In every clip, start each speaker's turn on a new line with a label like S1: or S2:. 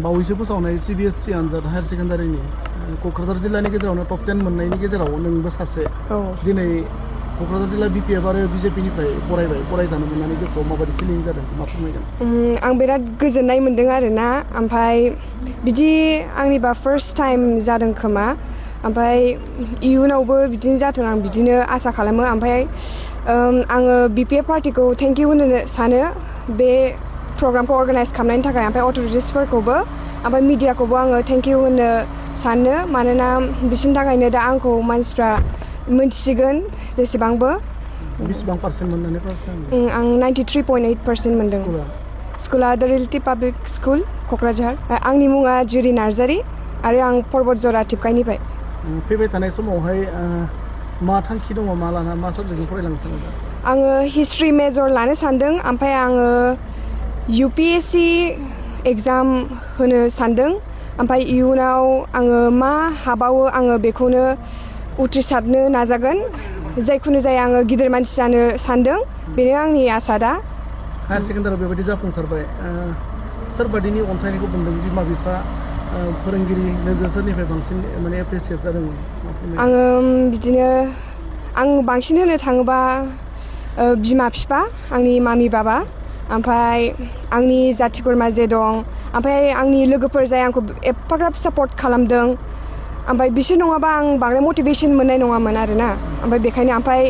S1: बावैसो फोसावनाय CBSE आनजाद हायार सेकेन्डारिनि क'क्राझार जिल्लानि गेजेरावनो टप 10 मोननायनि गेजेराव नोंबो सासे दिनै क'क्राझार जिल्ला BPF आरो BJPनिफ्राय बरायजानो मोननानै गोसोआव माबायदि फिलिं जादों मा फोरमायगोन?
S2: आं बिराद गोजोननाय मोन्दों आरोना ओमफ्राय बिदि आंनिबा फार्स्ट टाइम जादों खोमा ओमफ्राय इयुनावबो बिदिनो जाथों आं बिदिनो आसा खालामो ओमफ्राय आङो BPF पार्टिखौ थेंक इउ होनो सानो बे प्रग्रामखौ अर्गानाइज खालामनायनि थाखाय ओमफ्राय अथ'रिटिसफोरखौबो ओमफ्राय मिडियाखौबो आङो थेंक इउ होनो सानो मानोना बिसोरनि थाखायनो दा आंखौ मानसिफ्रा मोनथिसिगोन जेसेबांबो।
S1: बेसेबां पार्सेन्ट मोननानै पास जादों?
S2: आं 93.8% मोनदों। स्कुला द रिलेटिभ पाब्लिक स्कुल क'क्राझार। आंनि मुङा जुरि नार्जारि आरो आं पर्बतजरा टिपकाइनिफ्राय।
S1: फैबाय थानाय समावहाय मा थांखि दङ मा लाना मा साबजेक्टजों फरायलांनो सानदों?
S2: आङो हिस्ट्रि मेजर लानो सानदों ओमफ्राय आङो UPSC एग्जाम होनो सानदों ओमफ्राय इयुनाव आङो मा हाबावो आङो बेखौनो उथ्रिसारनो नाजागोन जायखुनु जाया आङो गिदिर मानसि जानो सानदों बेनो आंनि आसा दा।
S1: हायार सेकेन्डारियाव बेबायदि जाफुंसारबाय सोरबादिनि अनसायनायखौ मोनदों बिमा बिफा फोरोंगिरि लोगो सोरनिफ्राय बांसिन माने एप्रिसियेट जादोंमोन?
S2: आङो बिदिनो आं बांसिन होनो थाङोबा बिमा बिफा आंनि मामि बाबा ओमफ्राय आंनि जाथि खुरमा जे दं ओमफ्राय आंनि लोगोफोर जाय आंखौ एफाग्राब सापर्ट खालामदों ओमफ्राय बिसोर नङाबा आं बांद्राय मटिभेसन मोननाय नङामोन आरोना ओमफ्राय बेखायनो ओमफ्राय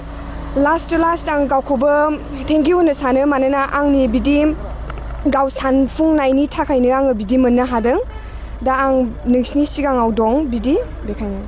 S2: लास्ट आं गावखौबो थेंक इउ होनो सानो मानोना आंनि बिदि गाव सानफुंनायनि थाखायनो आङो बिदि मोननो हादों दा आं नोंसिनि सिगाङाव दं बिदि बेखायनो